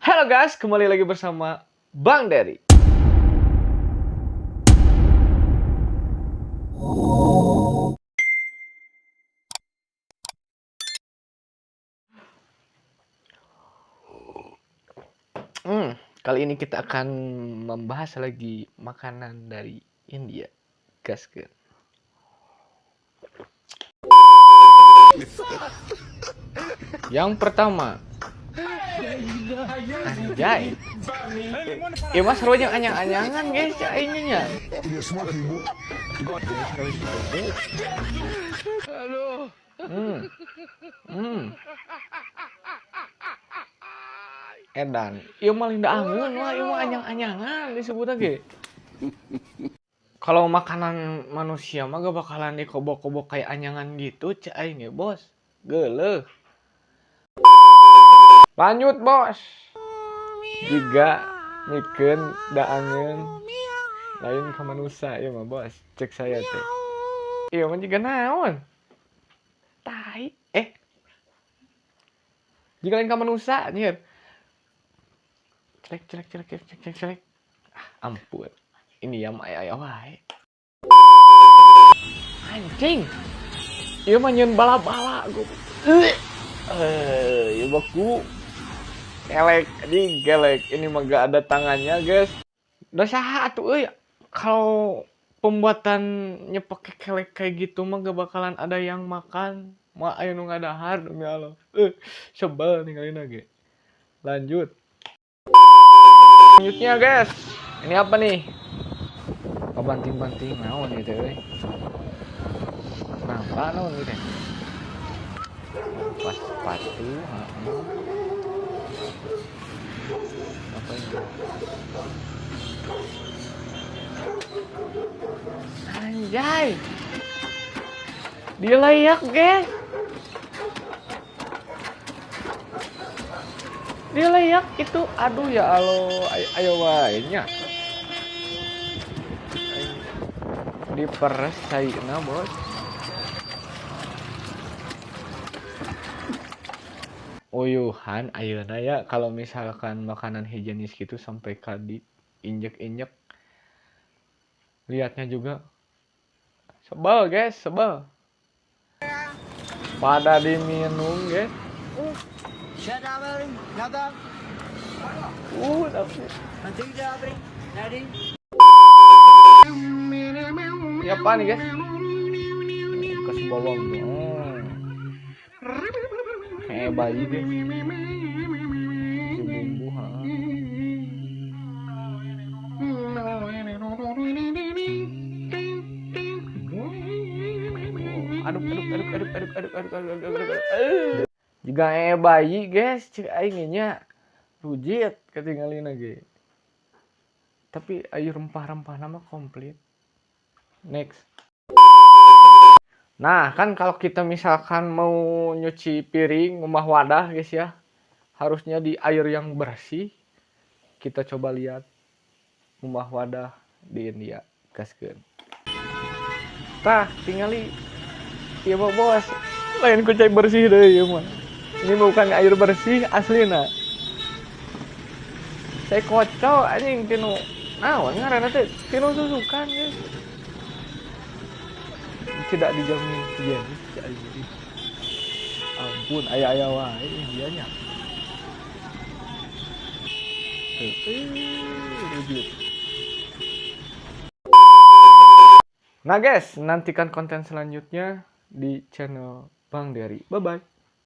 Halo guys, kembali lagi bersama Bang Dery. Kali ini kita akan membahas lagi makanan dari India. Gaskeun. Yang pertama, anjay. Ieu mah seru jeung anyang-anyangan, guys, cek aing nya. Edan, ieu mah lain daangeun wah, ieu mah anyang-anyangan disebutna ge. Kalau makanan manusia mah gak bakalan dikobok-kobok kayak anyangan gitu, cek aing ge, Bos. Geuleuh. Lanjut, Bos. Jiga mikeun daangeun lain ka manusia ieu mah, Bos, cek saya teh. Ieu mah jiga naon? Tai. Eh. Jiga lain ka manusia anjir. Celek celek celek celek celek celek. Ah, ampun. Ini ya mah aya-aya wae. Anjing. Ieu mah nyieun bala-bala goblok. Eh, ieu mah ku kelek, anjing kelek. Ini mah gak ada tangannya, guys. Udah saha atuh euy. Kalau pembuatannya pakai kelek kayak gitu mah gak bakalan ada yang makan. Mah aya nu ngadahar, demi Allah. Sebel ninggalin ge. Lanjut. Selanjutnya, guys. Ini apa nih? Kabanting-banting naon ieu teh euy. Kenapa naon ieu teh? Pas sepatu, heeh. Apa ini? Anjay. Dileyak, guys. Dileyak itu, aduh ya Allah, ayo, ayo wae nya. Diperes caina, Bos. Uyuhan ayeuna ya kalau misalkan makanan higienis gitu sampai ka diinjek-injek. Lihatnya juga sebel, guys, sebel. Pada diminum, guys. Tapi ini apa nih, guys? Kasih bawang. Kayak bayi, guys. Kasih bumbu, ha. Aduk, aduk, aduk, aduk, aduk, aduk, aduk, aduk, aduk, aduk, aduk. Jiga bayi, guys, cek aing nya. Rujit ketinggalin ge. Tapi ayo rempah-rempah nama komplit. Next. Nah, kan kalau kita misalkan mau nyuci piring, ngumbah wadah, guys ya, harusnya di air yang bersih. Kita coba lihat ngumbah wadah di India, gaskeun. Tah, tingali ieu mah, Bos. Lain ku cai bersih deui ieu mah. Ini bukan air bersih aslina. Saya kocok anjing tinu naon ngaranna teh, tinu susukan, guys. Tidak dijamin higienis cek aing. Ampun, aya-aya wae Indianya. Tuh, rujit. Nah guys, nantikan konten selanjutnya di channel Bang Dery. Bye-bye.